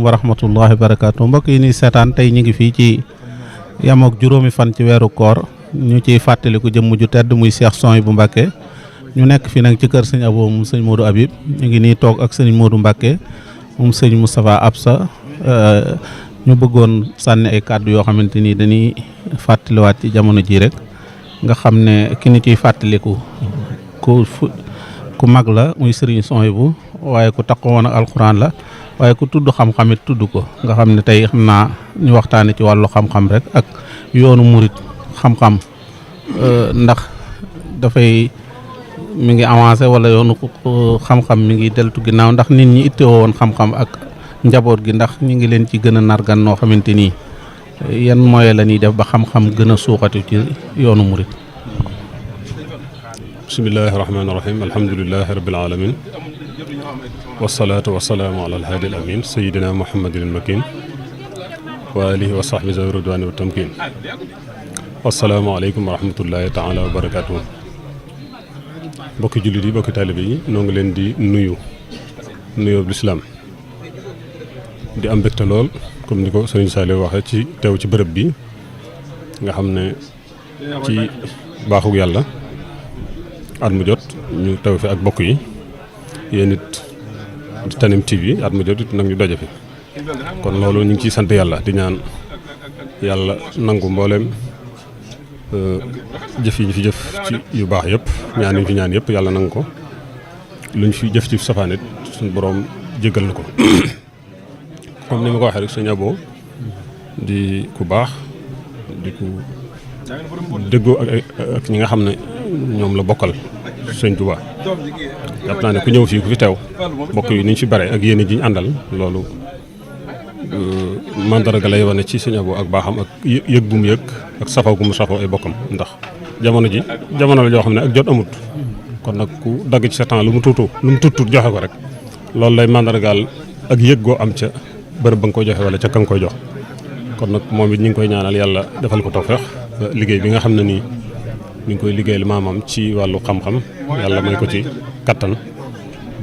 wa rahmatullahi wa barakaatu mbokk yi ni seetaan tey ñu ngi fii ci yamook juróomi fan ci weeru koor ñu ciy fàttaliku jëmm ju tedd muy Cheikh Souhaïbou Mbacké ñu nekk fi nag ci kër sëñ Abo moom sëñ Modou Habib ñu ngi nii toog ak sëñ Modou Mbacké moom sëñ Moustapha Absa ñu bëggoon sànni ay kàddu yoo xamante ni dañuy fàttaliwaat ci jamono ji rek nga xam ne ki ni ciy fàttaliku ku mag la muy Serigne Souhaïbou waaye ku takkoo woon ak alxuraan la waaye ku tudd xam-xamit tudd ko nga xam ne tey xam naa ñu waxtaane ci wàllu xam-xam rek ak yoonu murit xam-xam ndax dafay mi ngi avancé wala yoonu xam-xam mi ngi deltu ginnaaw ndax nit ñi ittewoo woon xam-xam ak njaboot gi ndax ñu ngi leen ci gën a nargan noo xamante nii yan moyen la ñuy def ba xam-xam gën a suuxati ci yoonu murit. bismillahi rahmaani rahim alhamdulilahi rabbil alamin wasalaatu wasalaamu ala alhaadi al amin sayidina muhammadin al makin wa alihi wa sahbi zawi ridwani wa tamkin assalaamu aleykum wa rahmatullahi taala wa barakatuh bokki jullit yi bokki taalibe yi noo ngi leen di nuyoo lislaam di am mbégte lool comme ni ko sëriñ Saliou waxee ci teew ci bërëb bi nga xam ne ci baaxug yàlla at mu jot ñu teew fi ak bokk yi yéen it di Tanim TV at mu jot it nag ñu daje fi kon loolu ñu ngi ciy sant yàlla di ñaan yàlla nangu mbooleem jëf yi ñu fi jëf ci yu baax yëpp ñaan yi ñu fi ñaan yëpp yàlla nangu ko lu ñu fi jëf ci safaan it suñu boroom jéggal na ko comme ni ma ko waxee rek sëñ Abo di ku baax di ku déggoo ak ñi nga xam ne ñoom la bokkal sëñ Touba jàpp naa ne ku ñëw fii ku fi teew bokk yi ni ñu fi bare ak yéen ji ñu àndal loolu mandarga lay wane ci sëñ Abo ak baaxam ak yëg bu mu yëg ak safoo gu mu safoo ay bokkam ndax jamono la joo xam ne ak jot amut kon nag ku dagg ci sa temps lu mu tuut joxe ko rek loolu lay mandargaal ak yëg goo am ca bërëb ba nga koy joxe wala ca ka nga koy jox kon nag moom it ñu ngi koy ñaanal yàlla defal ko tawfeex liggéey bi nga xam ne nii ñu ngi koy liggéeyal maamam ci wàllu xam-xam yàlla may ko ci kattan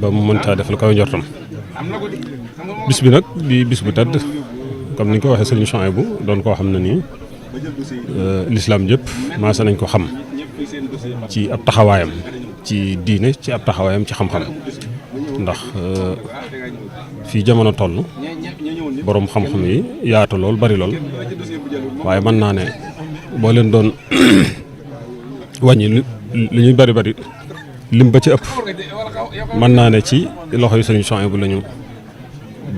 ba mu mën caa defal koy njortam bis bi nag di bis bu tedd comme ni ñu ko waxee sëriñ Souhaïbou doon koo xam ne nii lislaam jëpp maasa nañ ko xam ci ab taxawaayam ci diine ci ab taxawaayam ci xam-xam ndax fii jamono toll boroom xam-xam yi yaatu lool bari lool waaye mën naa ne boo leen doon wàññi li ñuy bari lim ba ci ëpp mën naa ne ci loxo yu sëriñ Souhaïbou la ñu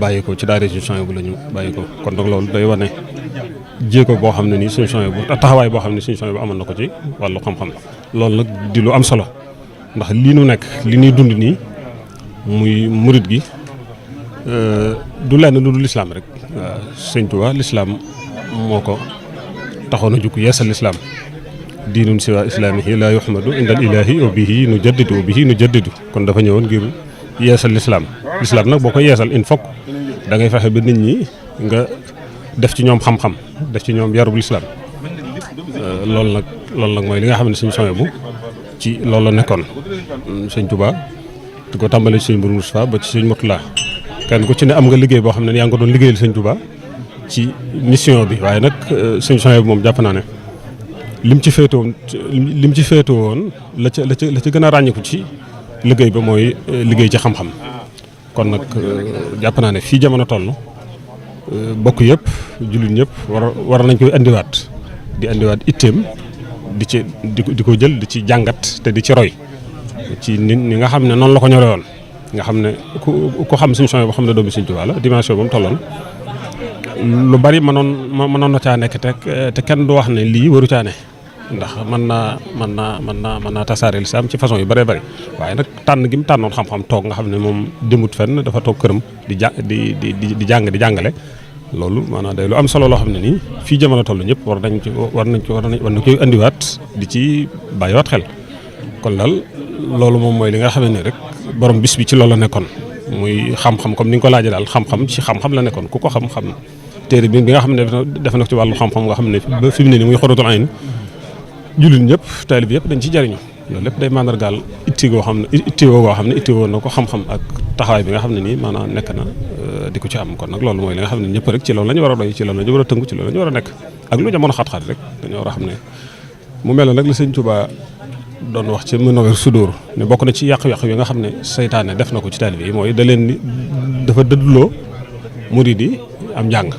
bàyyi ko ci daara sëriñ Souhaïbou la ñu bàyyi ko kon nag loolu day wane jéego boo xam ne nii sëriñ Souhaïbou taxawaay boo xam ne sëriñ Souhaïbou amoon na ko ci wàllu xam-xam loolu nag di lu am solo ndax lii nu nekk li ñuy dund nii muy murit gi du lenn lu dul lislaam rek sëñ Tuubaa lislaam moo ko taxoon a jukk yeesal lislaam diinun siwa islaamihi laa yuhmadu indal ilaahi wa bihi nu jaddidu kon dafa ñëwoon ngir yeesal lislaam nag boo ko yeesal il faut da ngay fexe ba nit ñi nga def ci ñoom xam-xam def ci ñoom yarub lislaam loolu nag mooy li nga xam ne sëñ Souhaïbou ci loolu la nekkoon sëñ Tuubaa di ko tàmbalee ci sëñ Mourou Moustapha ba ci sëñ Mourtala kenn ku ci ne am nga liggéey boo xam ne yaa ngi ko doon liggéeyal sëñ Touba ci mission bi waaye nag sëñ Souhaïbou moom jàpp naa ne lim ci féetoo woon la ca gën a ràññiku ci liggéey ba mooy liggéey ci xam-xam kon nag jàpp naa ne fii jamono toll bokk yëpp jullit ñëpp war nañ koy andiwaat itteem di ko jël di ci jàngat te di ci roy ci nit ñi nga xam ne noonu la ko ñore woon nga xam ne ku xam sëñ Souhaïbou xam ne doomu sëñ Tuubaa la dimension ba mu tolloon lu bari mënoon na caa nekk te kenn du wax ne lii waru caa ne ndax mën naa tasaare lislaam ci façon yu bëree bëri waaye nag tànn gi mu tànnoon xam-xam toog nga xam ne moom demut fenn dafa toog këram di jàng di jàngale loolu maanaam day lu am solo loo xam ne nii fii jamono toll ñëpp war nañ koy andiwaat di ci bàyyiwaat xel kon daal loolu moom mooy li nga xam ne rek borom bis bi ci loolu la nekkoon muy xam-xam comme ni nga ko laajee daal xam-xam ci xam-xam la nekkoon ku ko xam-xam téere bi nga xam ne def na ko ci wàllu xam-xam nga xam ne ba fi mu ne nii muy Xuratul Ayn jullit ñëpp taalib yëpp dañ ci jariñu loolu lépp day mandargaal itte ittiwoo goo xam ne ittiwoo na ko xam-xam ak taxawaay bi nga xam ne nii maanaam nekk na di ko ci am kon nag loolu mooy li nga xam ne ñëpp rek ci loolu la ñu war a doy ci loolu la ñu war a tënku ci loolu la ñu war a nekk ak lu jamono xat-xat rek dañoo war a xam ne mu mel nag li sëñ Tuubaa doon wax ci Munawwirus Sudur ne bokk na ci yàqu-yàqu yi nga xam ne seytaane def na ko ci taalibe yi mooy da leen ni dafa dëdduloo murid yi am njàng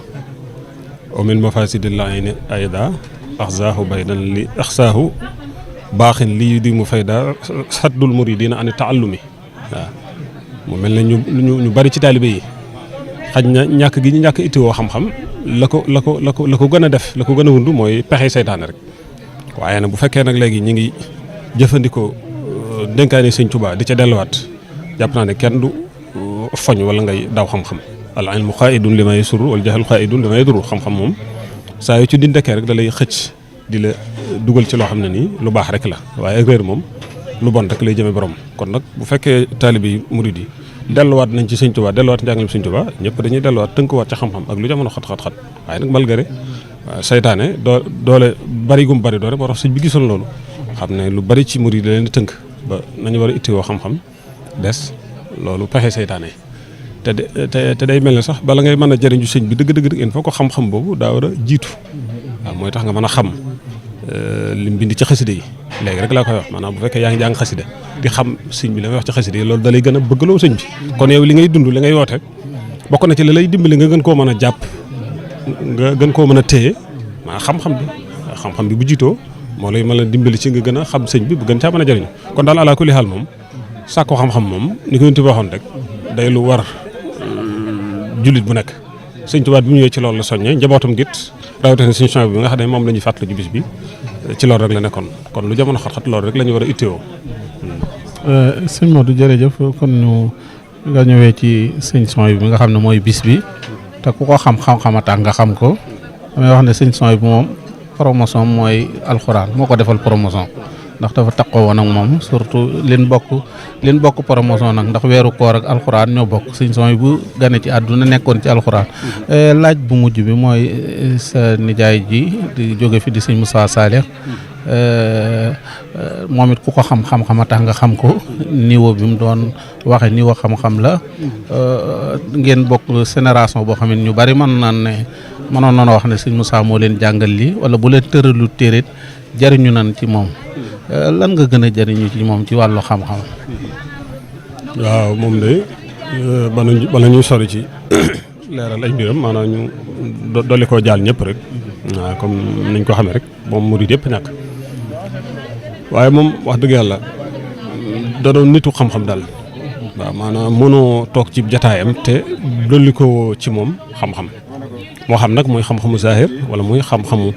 wa min mafasidil ayni ayda axzaahu baydan li axsaahu baaxin lii di mu fayda saddul muridina ani taallumi waaw mu mel ne ñu bari ci taalibe yi xaj na ñàkk gi ñu ñàkk ittiwoo xam-xam la ko gën a def la ko gën a wund mooy pexe seytaane rek waaye nag bu fekkee nag léegi ñi ngi jëfandikoo dénkaane sëñ Tuubaa di ca delluwaat jàpp naa ne kenn du foñ wala ngay daw xam-xam al ilmu qaa'idun li ma yasurru wal jahlu qaa'idun li ma yadurru xam-xam moom saa yu ci dindekkee rek da lay xëcc di la dugal ci loo xam ne nii lu baax rek la waaye ak réer moom lu bon rek lay jëme borom kon nag bu fekkee taalibe yi murid yi delluwaat nañ ci sëñ Tuubaa delluwaat njàngaleem sëñ Tuubaa ñëpp dañuy delluwaat tënkuwaat ci xam-xam ak lu jamono xat-xat waaye nag malgré saytaane doole bari gum bari doole boo tax sëñ bi gisoon loolu xam ne lu bari ci murid yi da leen di tënk ba nañu war a ittiwoo xam-xam des loolu pexe saytaane te day mel ne sax bala ngay mën a jëriñu sëñ bi dëgg-dëgg il faut que xam-xam boobu daa war a jiitu waaw mooy tax nga mën a xam lim bind ci xasida yi léegi rek laa koy wax maanaam bu fekkee yaa ngi jàng xasida di xam sëñ bi la may wax ci xasida yi loolu da lay gën a bëggaloo sëñ bi kon yow li ngay dund li ngay woote bokk na ci li lay dimbali nga gën koo mën a jàpp nga gën koo mën a téye maa xam-xam bi bu jiitoo moo lay mën a dimbali ci nga gën a xam sëñ bi bu gën caa mën a jëriñu kon daal alaa kulli xaal moom sàkku xam-xam moom ni ko yonent bi waxoon rek day lu war jullit bu nekk sëñ Tuubaa bi mu ñëwee ci loolu la soññee njabootam git rawatina suñu champs bi nga xam ne moom la ñuy fàttali ci bis bi ci loolu rek la nekkoon kon lu jamono xat-xat loolu rek la ñu war a itteewoo. sëñ Modou jërëjëf kon ñu nga ñëwee ci sëñ son bi nga xam ne mooy bis bi te ku ko xam-xam a tax nga xam ko damay wax ne sëñ son bi moom promotion mooy alxuraan moo ko defal promotion ndax dafa takkoo woon ak moom surtout leen bokk promotion nag ndax weeru koor ak alxuraan ñoo bokk sëñ son bu gane ci àdduna nekkoon ci alxuraan laaj bu mujj bi mooy sa nijaay ji di jóge fi di sëñ Moussa Salih moom it ku ko xam-xam a tax nga xam ko niveau bi mu doon waxe niveau xam-xam la ngeen bokk génération boo xam ne ñu bari mënoon na wax ne sëñ Moussa moo leen jàngal lii wala bu leen tëralu téeréet jariñu nan ci moom lan nga gën a jariñu ci moom ci wàllu xam-xam. waaw moom de bala ñuy sori ci leeral ay mbiram maanaam ñu dolli koo jaal ñëpp rek waaw comme niñ ko xamee rek moom murid yëpp ñàkk waaye moom wax dëgg yàlla da doon nitu xam-xam daal waaw maanaam mënoo toog ci jataayam te dolli ko ci moom xam-xam moo xam nag muy xam-xamu zahir wala muy xam-xamu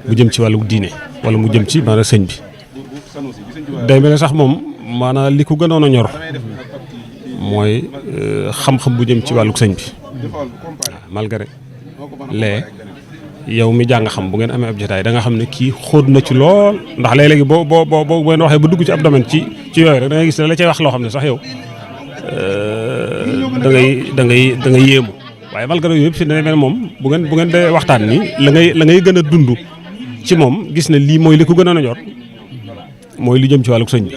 bu jëm ci wàllu diine wala mu jëm ci maanaam sëñ bi day mel ne sax moom maanaam li ko gënoon a ñor mooy xam-xam bu jëm ci wàllu sëñ bi waaw malgré lee yow mi jàng xam bu ngeen amee ab jotaay da nga xam ne kii xóot na ci lool ndax léeg-léegi boo ngeen waxee ba dugg ci ab domaine ci yooyu rek da ngay gis ne la cay wax loo xam ne sax yow da ngay yéemu waaye malgré yooyu yëpp fi ne mel moom bu ngeen dee waxtaan ni la ngay gën a dund ci moom gis ne lii mooy li ko gën a ñor mooy li jëm ci wàllu sëñ bi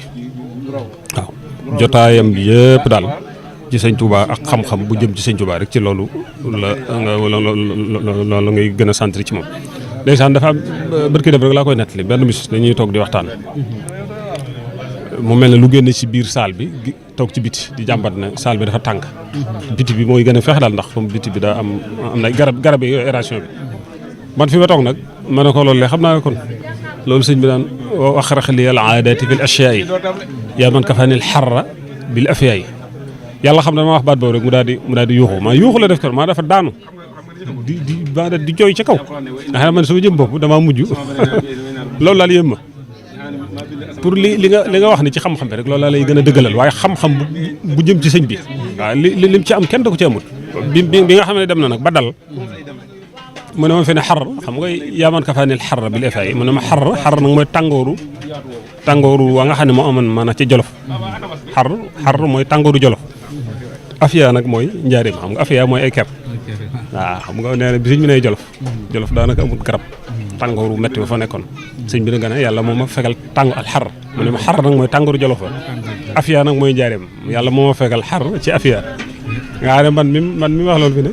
waaw jotaayam bi yëpp daal ci sëñ Touba ak xam-xam bu jëm ci sëñ Touba rek ci loolu loolu ngay gën a centré ci moom. ndeysaan dafa am barki dem rek laa koy nettali benn bis dañuy toog di waxtaan mu mel ne lu génne ci biir saal bi toog ci biti di jàmbat ne saal bi dafa tàng biti bi mooy gën a feex daal ndax comme biti bi daa am na garab yi aération bi man fi ma toog nag ma ne ko loolu le xam naa kon loolu sëñ bi daan waxrax li al aadati fil ashyaa'i yaa man kafaanil xarra bil afyaa'i yàlla xam ne ma wax baat boobu rek mu daal di yuuxu maa yuuxu la def kër maa dafa daanu di jooy ca kaw nga xam ne man sama jëm bopp damaa mujj loolu daal yéem ma pour li nga wax ni ci xam-xam bi rek loolu laa lay gën a dëggalal waaye xam-xam bu jëm ci sëñ bi waaw lim ci am kenn da ko ci amul bi nga xam ne dem na nag ba dal mu ne ma fi ne xar xam nga yaaman kafaanil xar bil afyaa'i mu ne ma xar nag mooy tàngooru waa nga xam ne moo amoon maanaam ci jolof xar mooy tàngooru jolof afiya nag mooy njaareem xam nga afiya mooy ay ker waaw xam nga nee na bi sëñ bi ne jolof daanaka amul garab tàngooru métti ba fa nekkoon sëñ bi na nga ne yàlla moom ma fegal tàng al xar mu ne ma xar nag mooy tàngooru jolof ba Afia nag mooy njaareem yàlla moo ma fekkal xar ci Afia nga xam ne man mi wax loolu fi ne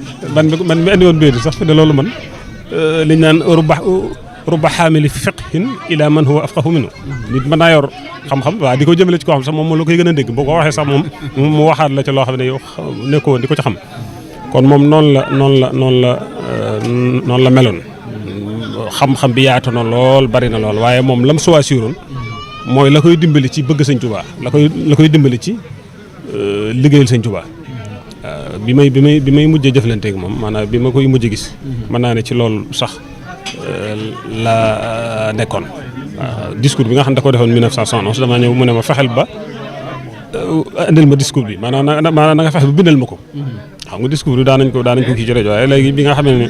man mi andi woon béykat sax fi ne loolu man liñ naan ruba xaamili fiqhin ila man huwa afqahu minhu nit mën naa yor xam-xam waaw di ko jëmale ci koo xam sax moom la koy gën a dégg boo ko waxee sax moom mu waxaat la ci loo xam ne yow nekkoo di ko ci xam kon moom noonu la meloon xam-xam bi yaatu na lool bari na lool waaye moom lam choisiroon mooy la koy dimbali ci bëgg sëñ Tuubaa la koy dimbali ci liggéeyal sëñ Tuubaa bi may mujjee jëflanteeg moom maanaam bi ma koy mujjee gis mën naa ne ci loolu sax la nekkoon discours bi nga xam ne da ko defoon 1971 dama ñëw mu ne ma fexeel ba indil ma discours bi maanaam na nga fexe ba bindal ma ko xam nga discours bi daanañ ko kii ci rajo waaye léegi bi nga xam ne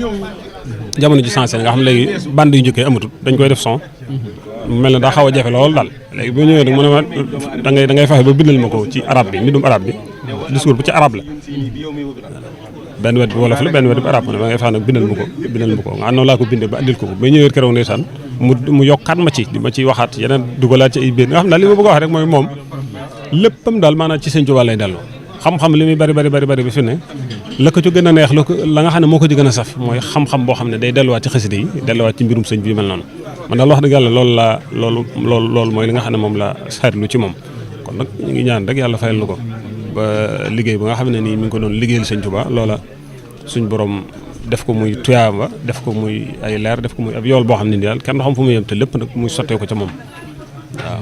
jamono ji sensé nga xam ne léegi bande yu njëkkee amatul dañ koy def son mel na daa xaw a jafe lool daal léegi bu ñëwee nag mu ne ma da ngay fexe ba bindal ma ko ci arab bi mbindum arab bi discours bu ci arab la benn wet bi wolof la benn wet bi arab ma ne ma ngay fexe nag bindal ma ko nga noonu laa ko bindee ba andil ko ba ñëwee keroog ndeysaan mu yokkaat ma ci di ma ci waxaat yeneen dugalaat ci ay biir nga xam ne li ma bëgg a wax rek mooy moom léppam daal maanaam ci sëñ Tuubaa lay dellu xam-xam li muy bari bi fi ne la ko ci gën a neex la nga xam ne moo ko ci gën a saf mooy xam-xam boo xam ne day delluwaat ci xasida yi delluwaat ci mbirum sëñ bi mel noonu man daal wax dëgg yàlla loolu mooy li nga xam ne moom la xaritlu ci moom kon nag ñu ngi ñaan rek yàlla fayal na ko ba liggéey ba nga xam ne nii mi ngi ko doon liggéeyal sëñ Tuubaa loola suñ borom def ko muy tuyaaba def ko muy ay leer def ko muy ab yool boo xam ne ni daal kenn xam fu mu yem te lépp nag muy sottee ko ca moom waaw.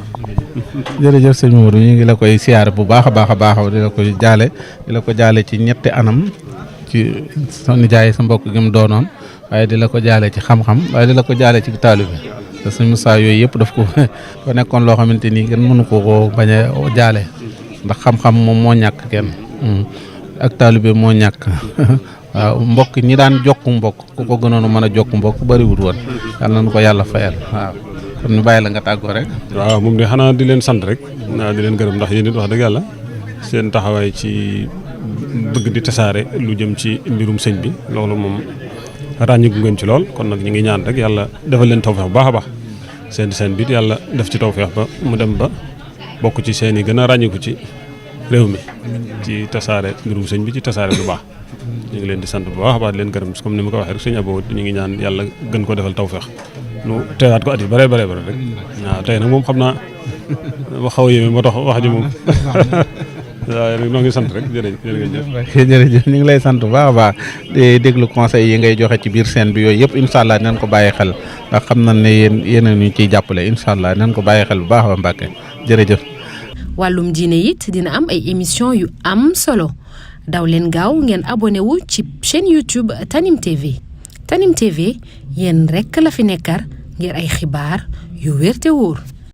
jërëjëf sëñ Modou ñu ngi la koy siyaare bu baax a baax di la ko jaale ci ñetti anam ci sa nijaay sa mbokk gi mu doonoon waaye di la ko jaale ci xam-xam waaye di la ko jaale ci taalibe te sëñ Moussa yooyu yëpp daf ko nekkoon loo xamante ni kenn mënu ko bañ a jaale ndax xam-xam moom moo ñàkk kenn ak taalibe moo ñàkk waaw mbokk ñi daan jokku mbokk ku ko gënoon a mën a jokku mbokk bariwut woon yàlla nañu ko yàlla fayal waaw kon ñu bàyyi la nga tàggoo rek. waaw moom de xanaa di leen sant rek di leen gërëm ndax yéen it wax dëgg yàlla seen taxawaay ci bëgg di tasaare lu jëm ci mbirum sëñ bi loolu moom ràññiku ngeen ci lool kon nag ñu ngi ñaan rek yàlla defal leen tawfeex bu baax a baax seen biit yàlla def ci tawfeex ba mu dem ba bokk ci seen yi gën a ràññiku ci réew mi ci tasaare mbirum sëñ bi ci tasaare lu baax ñu ngi leen di sant bu baax a baax di leen gërëm comme ni ma ko waxee rek sëñ Abo ñu ngi ñaan yàlla gën ko defal tawfeex nu teewaat ko at yi bare rek waaw tey nag moom xam naa ba xaw a yéeme moo tax wax ji moom waaw noo ngi sant rek jërëjëf ñu ngi lay sant bu baax a baax di déglu conseil yi ngay joxe ci biir scène bi yooyu yëpp incha allah nañ ko bàyyi xel ndax xam nañ ne yéen a ñu ciy jàppale incha allah nañ ko bàyyi xel bu baax a Mbàkke jërëjëf. wàllum diine it dina am ay émission yu am solo daw leen gaaw ngeen abonné wu ci chaîne YouTube Tanim TV yéen rekk la fi nekkar ngir ay xibaar yu wér te wóor.